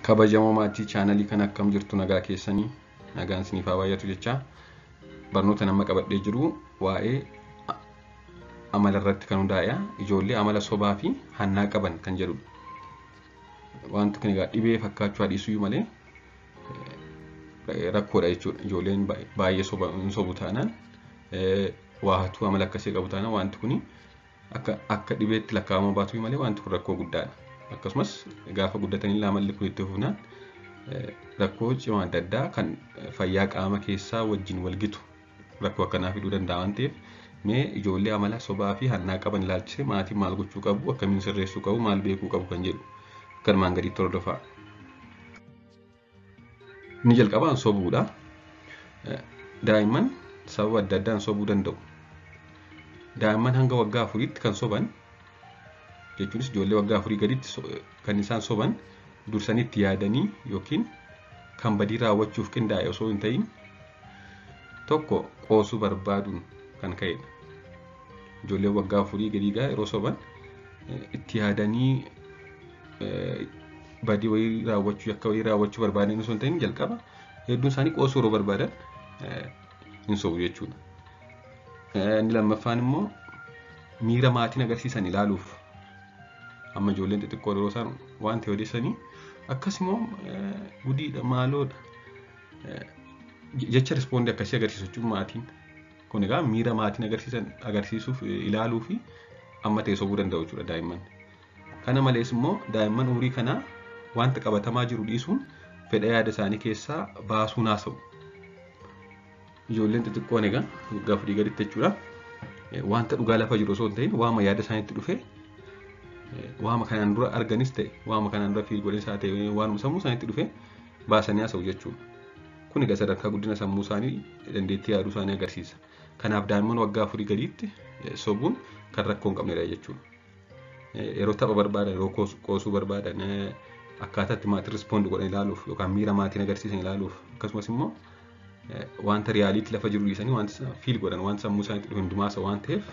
Kabajamoo maatii chaanalii kan akkam jirtu nagaa keessanii nagaan isiniif haa baay'atu jecha barnoota nama qabadhee jiru waa'ee amala irratti kan hundaa'e ijoollee amala sobaa fi hannaa qaban kan jedhudha. Wanti kun egaa dhibee fakkaachuu haa dhiisuu malee rakkoodha jechuudha. Ijoolleen baay'ee hin sobu taanaan waa hattuu amala akkasii qabu taanaan wanti kun akka dhibeetti lakkaa'amuu baatu malee wanti kun rakkoo guddaadha. Akkasumas gaafa guddatanii amalli kun itti fufnaan rakkoo cimaa adda addaa kan fayyaa qaama keessaa wajjin walgitu rakkoo akkanaa fiduu danda'a waan ta'eef mee ijoollee amala sobaa fi hannaa qaban ilaalchisee maatiin maal gochuu qabu, akkamiin sirreessuu qabu, maal beekuu qabu kan jedhu akkanumaan gaditti hordofaa. Inni jalqabaan sobuudha. Daa'imman sababa adda addaan sobuu danda'u. Daa'imman hanga waggaa 4tti kan soban jechuunis ijoollee waggaa 4 gaditti kan isaan soban dursanii itti yaadanii yookiin kan badii raawwachuuf qindaa'e osoo hin ta'in tokko qoosuu barbaaduun kan ka'edha. Ijoollee waggaa 4 gadii yeroo soban itti yaadanii badii wayii raawwachuu akka wayii raawwachuu barbaadan osoo hin ta'in jalqaba hedduun isaanii qoosuu yeroo barbaadan hin sobu jechuudha. Inni lammaffaan immoo miira maatiin agarsiisan ilaaluuf amma ijoolleen xixiqqoo yeroo isaan waan ta'e odeessanii akkasumas gudiidha maaloodha jecha rispoondii akkasii agarsiisu jechuun maatiin kun egaa miira maatiin agarsiisan agarsiisuuf ilaaluu fi amma ta'e sobuu danda'u jechuudha daa'imman. Kana malees immoo daa'imman umurii kanaa wanta qabatamaa jiru dhiisuun fedha yaada isaanii keessaa baasuun haasa'u. Ijoolleen xixiqqoon egaa waggaa 4 gaditti jechuudha wanta dhugaa lafa jiru osoo hin ta'in waama yaada isaaniitti dhufe waama kanaan dura arganis ta'e waama kanaan dura fiil godhanis haa ta'e waanuma sammuu isaaniitti dhufe baasanii haasa'u jechuudha. Kun egaa sadarkaa guddina sammuu isaanii dandeettii yaaduu isaanii agarsiisa. Kanaaf daa'imman waggaa 4 gadiitti sobuun kan rakkoo hin qabnedha jechuudha. Yeroo tapha barbaadan, yeroo qoosuu barbaadan, akkaataa itti maatiin rispoond godhan ilaaluuf yookaan miira maatiin agarsiisan ilaaluuf akkasumas immoo wanta riyaaliitti lafa jiru dhiisanii wanta fiil godhan wanta sammuu isaaniitti dhufe hundumaa haasa'u waan ta'eef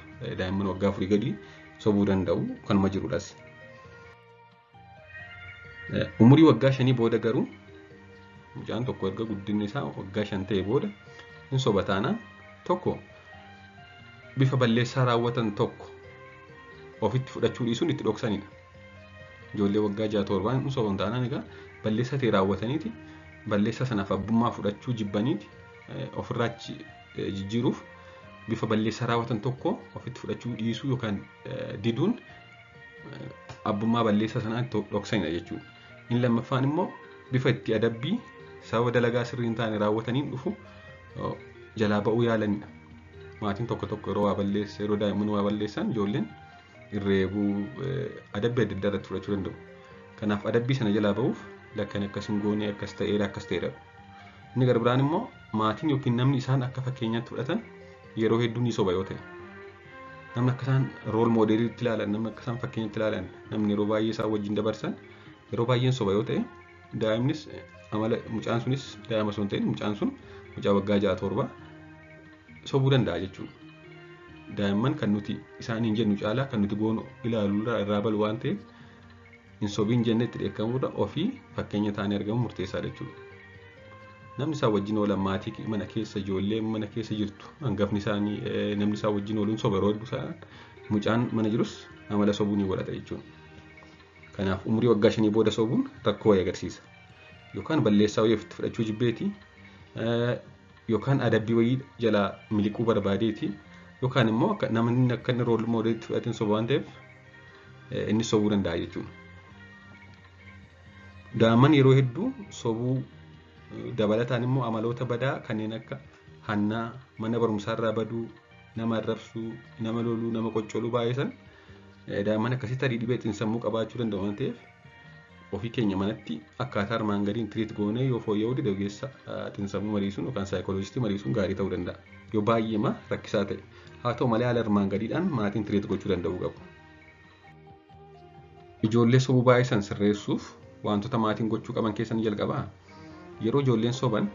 daa'imman waggaa 4 gadii sobuu danda'u kanuma jirudhas. Umurii waggaa 5 booda garuu mucaan tokko erga guddinni isaa waggaa 5 ta'e booda hin soba taanaan tokko bifa balleessaa raawwatan tokko ofitti fudhachuu dhiisuun itti dhoksanidha. Ijoollee waggaa 6 7 hin soban taanaan egaa balleessaa ta'e raawwataniiti balleessaa sanaaf abbummaa fudhachuu jibbaniiti ofirraa jijjiiruuf bifa balleessaa raawwatan tokko ofitti fudhachuu dhiisuu yookaan diduun abbummaa balleessaa sanaa itti dhoksanidha jechuudha. Inni lammaffaan immoo bifa itti adabbii sababa dalagaa sirrii hin taane raawwataniin dhufu jalaa ba'uu yaalanidha. Maatiin tokko tokko yeroo waa balleessa yeroo daa'imman waa balleessan ijoolleen irreebuu adabbii adda addaa irratti fudhachuu danda'u. Kanaaf adabbii sana jalaa ba'uuf lakkan akkas hin goone akkas ta'eera akkas ta'eera. Inni gara biraan immoo maatiin yookiin namni isaan akka fakkeenyaatti fudhatan yeroo hedduu ni soba yoo ta'e. Namni akka isaan rool moodeliitti ilaalan, namni akka isaan fakkeenyatti ilaalan, namni yeroo baay'ee isaan wajjin dabarsan yeroo baay'een soba yoo ta'e daa'imnis amala mucaan sunis daa'ima osoo hin ta'in mucaan sun mucaa waggaa 6 7 sobuu danda'a jechuudha. Daa'imman kan nuti isaaniin jennu caalaa kan nuti goonu ilaaluu irraa balu waan ta'eef hin sobiin jennee itti dheekkamuudha ofii fakkeenya ta'anii argamu murteessaadha jechuudha. Namni isaan wajjin oolan maatii mana keessa ijoollee mana keessa jirtu hangafni isaanii namni isaan wajjin ooluun soba yeroo hedduu mucaan mana jirus amala sobuu ni godhata jechuudha. Kanaaf umurii waggaa 5 booda sobuun rakkoo wayii agarsiisa. Yookaan balleessaa wayii ofitti fudhachuu jibbeeti yookaan adabbii wayii jalaa miliquu barbaadeeti yookaan immoo namni akka inni rool moodeliitti fudhateen soba waan ta'eef inni sobuu danda'a jechuudha. Daa'imman yeroo hedduu sobuu dabalataan immoo amaloota badaa kanneen akka hannaa, mana barumsaarraa baduu, nama arrabsuu, nama loluu, nama qoccoluu baay'isan daa'imman akkasii tarii dhibee xiinsammuu qabaachuu danda'u waan ta'eef ofii keenya manatti akkaataa armaan gadiin tiriit goonee yoo fooyya'uu dide ogeessa xiinsammuu mariisuun yookaan saayikooloojistii mariisuun gaarii ta'uu danda'a. Yoo baay'eema rakkisaa ta'e haa ta'u malee haala armaan gadiidhaan maatiin tiriit gochuu danda'uu qabu. Ijoollee sobuu baay'isan sirreessuuf wantoota maatiin gochuu qaban keessan jalqabaa. Yeroo ijoolleen soban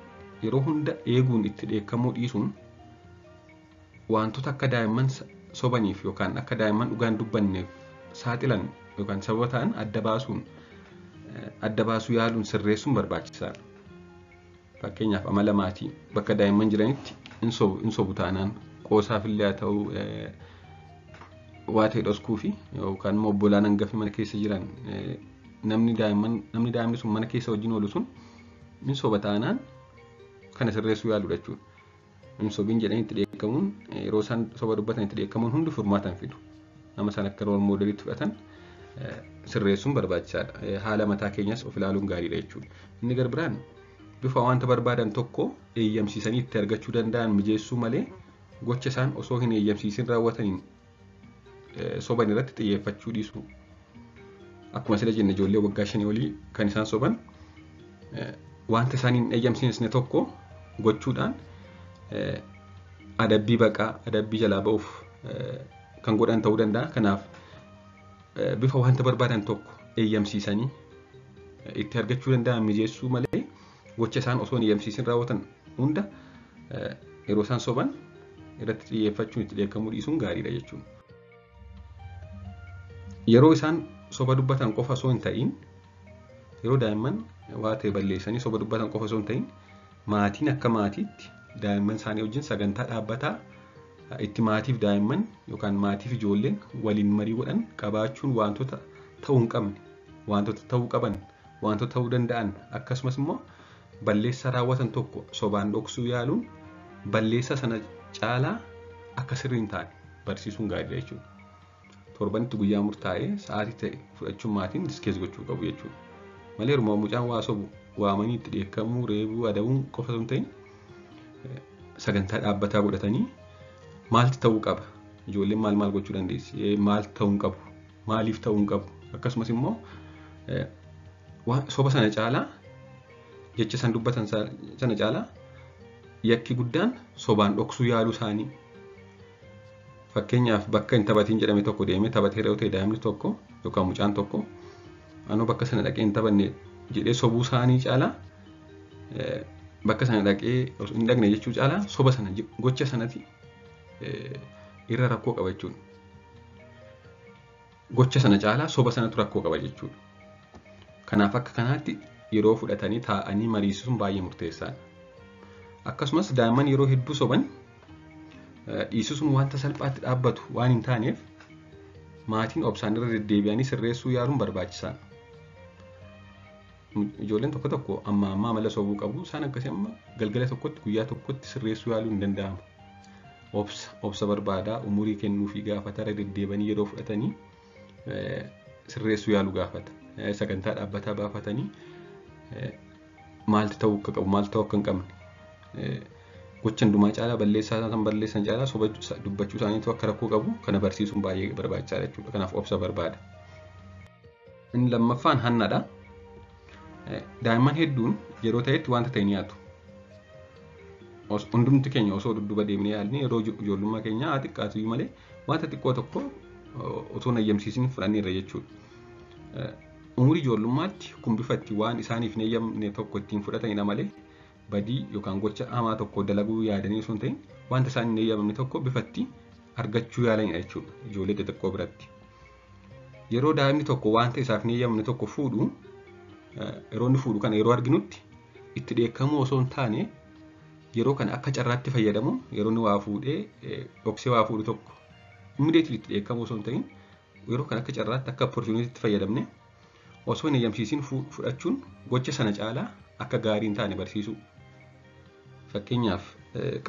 yeroo hunda eeguun itti dheekkamuu dhiisuun wantoota akka daa'imman sobaniif yookaan akka daa'imman dhugaan dubbanneef saaxilan yookaan sababa ta'an adda baasuun adda baasuu yaaluun sirreessuun barbaachisaadha. Fakkeenyaaf amala maatii bakka daa'imman jiranitti hin sobu taanaan qoosaaf illee haa ta'u waa ta'e dhoskuu fi yookaan immoo obbolaan hangafi mana keessa jiran namni daa'imni sun mana keessa wajjin oolu sun hin soba taanaan kana sirreessuu yaaluudha jechuudha. Hin sobiin jedhanii itti dheekkamuun yeroo isaan soba dubbatan itti dheekkamuun hundi furmaata hin fidu. Nama isaan akka rool moodeliitti fudhatan sirreessuun barbaachisaadha. Haala mataa keenyas of ilaaluun gaariidha jechuudha. Inni gara biraan bifa wanta barbaadan tokko eeyyamsiisanii itti argachuu danda'an mijeessuu malee gocha isaan osoo hin eeyyamsiisin raawwataniin soban irratti xiyyeeffachuu dhiisuu. Akkuma sila jenne ijoollee waggaa 5 olii kan isaan soban wanta isaan hin eeyyamsiisne tokko gochuudhaan adabbii baqaa adabbii jalaa ba'uuf kan godhan ta'uu danda'a. Kanaaf bifa wanta barbaadan tokko eeyyamsiisanii itti argachuu danda'an mijeessuu malee gocha isaan osoo hin eeyyamsiisin raawwatan hunda yeroo isaan soban irratti xiyyeeffachuun itti dheekkamuu dhiisuun gaariidha jechuudha. Yeroo isaan soba dubbatan qofa osoo hin ta'in yeroo daa'imman waa ta'e balleessanii soba dubbatan qofa osoo hin ta'in maatiin akka maatiitti daa'imman isaanii wajjin sagantaa dhaabbataa itti maatiif daa'imman yookaan maatiif ijoolleen waliin marii godhan qabaachuun wantoota ta'uu hin qabne, wantoota ta'uu qaban, wantoota ta'uu danda'an akkasumas immoo balleessaa raawwatan tokko sobaan dhoksuu yaaluun balleessaa sana caalaa akka sirrii hin taane barsiisuun gaariidha jechuudha. Torbanitti guyyaa murtaa'ee sa'aatii ta'e fudhachuun maatiin diskees gochuu qabu jechuudha. Malee yeroo mucaan waa sobu waamanii itti dheekkamuu, reebuu, adabuun qofa osoo hin ta'in sagantaa dhaabbataa godhatanii maaltu ta'uu qaba? Ijoolleen maal maal gochuu dandeessi? Maal ta'uu hin qabu? Maaliif ta'uu hin qabu? Akkasumas immoo soba sana caalaa jecha isaan dubbatan sana caalaa yakki guddaan sobaan dhoksuu yaaluu isaanii. Fakkeenyaaf bakka hin taphatiin jedhame tokko deemee taphatee yoo ta'e daa'imni tokko yookaan mucaan tokko anoo bakka sana dhaqee hin taphanne jedhee sobuu isaanii caalaa bakka sana dhaqee hin dhaqne jechuu caalaa soba sana gocha sanatti irra rakkoo qaba jechuudha. Gocha sana caalaa soba sanatu rakkoo qaba jechuudha. Kanaaf akka kanaatti yeroo fudhatanii taa'anii mariisisuun baay'ee murteessaadha. Akkasumas daa'imman yeroo hedduu soban dhiisisuun wanta salphaatti dhaabbatu waan hin taaneef maatiin obsaan irra deddeebi'anii sirreessuu yaaluun barbaachisaadha. Ijoolleen tokko tokko amma ammaa amala sobuu qabu isaan akkasii amma galgala tokkotti guyyaa tokkotti sirreessuu yaaluun hin danda'amu. Obsa barbaadaa umurii kennuufii gaafata irra deddeebi'anii yeroo fudhatanii sirreessuu yaaluu gaafata. Sagantaa dhaabbataa baafatanii maaltu ta'uu akka qabu maaltu ta'uu akka hin qabne gocha hundumaa caalaa balleessaa isaan balleessan caalaa soba dubbachuu isaaniitu akka rakkoo qabu kana barsiisuun baay'ee barbaachisaadha jechuudha. Kanaaf obsa barbaada. Inni lammaffaan hannadha. Daa'imman hedduun yeroo ta'etti wanta ta'e ni nyaatu. Hundumti keenya osoo dudduuba deemnee yaalne yeroo ijoollummaa keenyaa haa xiqqaatu malee wanta xiqqoo tokko osoo hin eeyyamsiisin fudhanneerra jechuudha. Umurii ijoollummaatti kun bifa itti waan isaaniif hin eeyyamne tokko ittiin fudhatanidha malee badii yookaan gocha hamaa tokko dalaguu yaadanii osoo hin ta'in wanta isaan hin eeyyamne tokko bifa itti argachuu yaalanidha jechuudha ijoollee xixiqqoo biratti. Yeroo daa'imni tokko wanta isaaf hin eeyyamne tokko fuudhu yeroo inni fuudhu kana yeroo arginutti itti dheekkamuu osoo hin taane yeroo kana akka carraatti fayyadamu yeroo inni waa fuudhee dhoksee waa fuudhu tokko immediately itti dheekkamuu osoo hin ta'in yeroo kana akka carraatti akka opportunity fayyadamne osoo hin eeyyamsiisin fudhachuun gocha sana caalaa akka gaarii hin taane barsiisuu. Fakkeenyaaf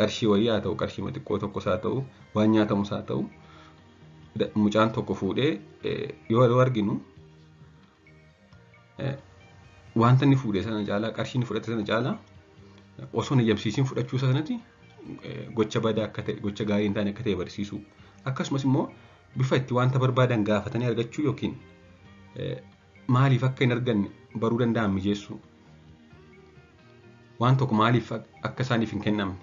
qarshii wayii haa ta'u qarshii xiqqoo tokkos haa ta'u waan nyaatamus haa ta'u mucaan tokko fuudhee yoo arginu wanta inni fuudhe sana caalaa qarshii inni fudhate sana caalaa osoo hin eeyyamsiisin fudhachuu isaa sanatti gocha badaa akka ta'e gocha gaarii hin taane akka ta'e barsiisuu. Akkasumas immoo bifa itti wanta barbaadan gaafatanii argachuu yookiin maaliif akka hin arganne baruu danda'an mijeessuu. Waan tokko maaliif akka isaaniif hin kennamne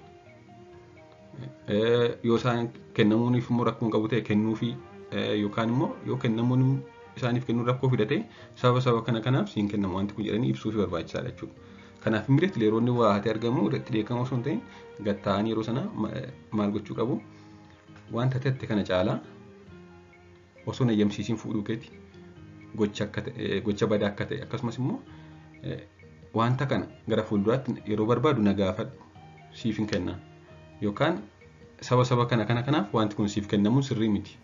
yoo isaan kennamuuniif immoo rakkoo qabu ta'e kennuufii yookaan immoo yoo kennamuun isaaniif kennuun rakkoo fida ta'e sababa kana kanaaf siin kennamu wanti kun jedhanii ibsuufii barbaachisaadha jechuudha. Kanaaf immediately yeroo inni waa hatee argamu irratti dheekkamu osoo hin ta'in gad taa'anii yeroo sana maal gochuu qabu wanta hatte kana caalaa osoo hin eeyyamsiisin fuudhuu keeti gocha badaa akka ta'e akkasumas immoo wanta kana gara fuulduraatti yeroo barbaadu na gaafadhu siif hin kenna yookaan saba kana kanaaf wanti kun siif kennamuun sirrii miti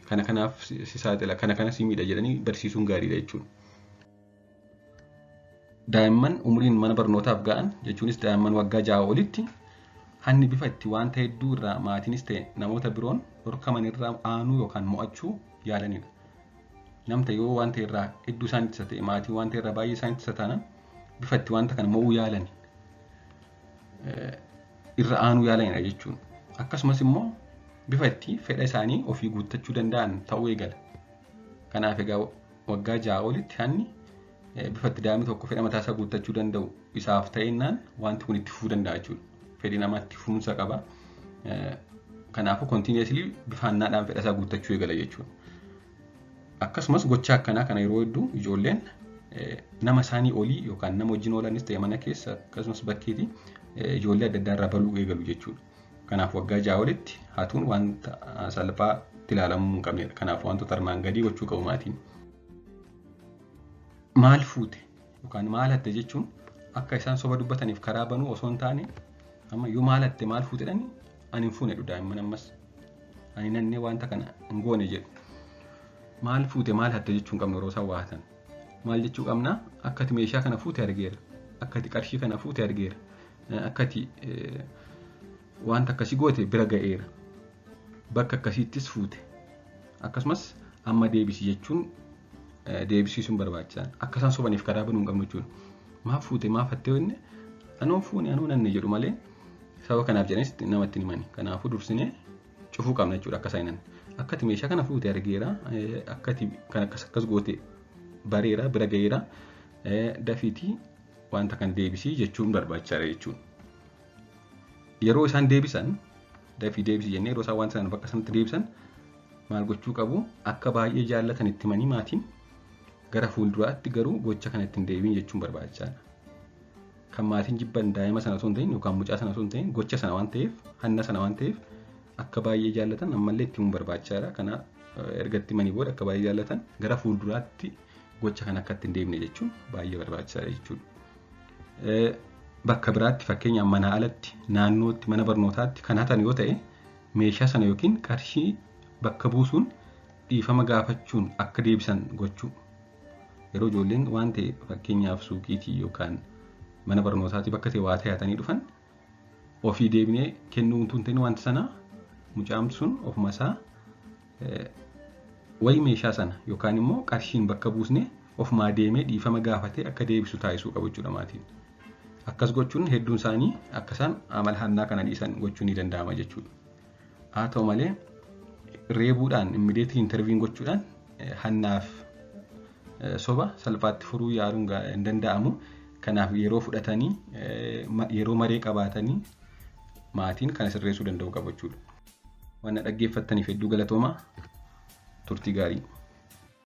kana kanaaf si saaxila kana kana si miidha jedhanii barsiisuun gaariidha jechuudha. Daa'imman umriin mana barnootaaf ga'an jechuunis daa'imman waggaa 6 olitti hanni bifa itti wanta hedduu irraa maatiinis ta'e namoota biroon dhorkaman irraa aanuu yookaan mo'achuu yaalanidha. Namta yoo wanta irraa hedduu isaan ittisa ta'e maatiin wanta irraa baay'ee isaan ittisa taanaan bifa itti wanta kana mo'uu yaalan irra aanuu yaalanidha jechuudha. Akkasumas immoo bifa itti fedha isaanii ofii guuttachuu danda'an ta'uu eegala. Kanaaf egaa waggaa 6 olitti hanni bifa itti daa'imni tokko fedha mataa isaa guuttachuu danda'u isaaf ta'ennaan wanti kun itti fufuu danda'a jechuudha. Fedhi namaa itti fufuunsa qaba. Kanaafuu kontiiniyeeslii bifa hannaadhaan fedha isaa guuttachuu eegala jechuudha. Akkasumas gocha akkanaa kana yeroo hedduu ijoolleen nama isaanii olii yookaan nama wajjin oolanis ta'e mana keessa akkasumas bakkeetti ijoollee adda addaa irraa baluu eegalu jechuudha. Kanaaf waggaa 6 olitti hatuun wanta salphaatti ilaalamuu hin qabnedha. Kanaaf wantoota armaan gadii gochuu qabu maatiin. Maal fuute yookaan maal hatte jechuun akka isaan soba dubbataniif karaa banuu osoo hin taane amma yoo maal hatte maal fuute jedhanii ani hin fuune jedhu daa'imman ammas ani nannee wanta kana hin goone jedhu. Maal fuute maal hatte jechuun qabnu yeroo isaan waa hatan. Maal jechuu qabna akka ati meeshaa kana fuute argeera akka ati qarshii kana fuute argeera akka ati wanta akkasii goote bira ga'eera bakka akkasiittis fuute akkasumas amma deebisi jechuun deebisiisuun barbaachisaadha. Akka isaan sobaniif karaa banuu hin qabnu jechuudha. Maaf fuute maaf hattee jenne anoo fuune anoo nanne jedhu malee sababa kanaaf jedhanis namatti hin himani. Kanaafuu dursinee cufuu qabna jechuudha akka isaan hin Akka ati meeshaa kana fuute argeera akka ati kan akkas akkas goote bareera bira ga'eera dafiitii wanta kan deebisii jechuun barbaachisaadha jechuudha. Yeroo isaan deebisan dafii deebisii jennee yeroo isaan wanta sana bakka sanatti deebisan maal gochuu qabu akka baay'ee jaallatan itti himanii maatiin gara fuulduraatti garuu gocha kana ittiin deebiin jechuun barbaachisaadha. Kan maatiin jibban daa'ima sana osoo hin ta'in yookaan mucaa sana osoo hin ta'in gocha sana waan ta'eef hanna sana waan ta'eef akka baay'ee jaallatan ammallee itti himuun barbaachisaadha. Kana erga itti himanii booda akka baay'ee jaallatan gara fuulduraatti gocha kana akka ittiin deebine jechuun baay'ee barbaachisaadha jechuudha. Bakka biraatti fakkeenyaaf mana alatti naannootti mana barnootaatti kan hatan yoo ta'e meeshaa sana yookiin qarshii bakka buusuun dhiifama gaafachuun akka deebisan gochuu. Yeroo ijoolleen waan ta'e fakkeenyaaf suuqiitii yookaan mana barnootaatii bakka ta'e waa ta'e hatanii dhufan ofii deebinee kennuu utuu hin ta'in wanta sana mucaan sun ofuma isaa wayi meeshaa sana yookaan immoo qarshiin bakka buusnee ofumaa deemee dhiifama gaafatee akka deebisu taasisuu qabu jechuudha maatiin. Akkas gochuun hedduun isaanii akka isaan amala hannaa kana dhiisan gochuun ni danda'ama jechuudha. Haa ta'u malee reebuudhaan immideetii intarviin gochuudhaan hannaaf soba salphaatti furuu yaaluun hin danda'amu. Kanaaf yeroo fudhatanii yeroo maree qabaatanii maatiin kana sirreessuu danda'u qabu jechuudha. Waan dhaggeeffattaniif hedduu galatoomaa turtii gaarii.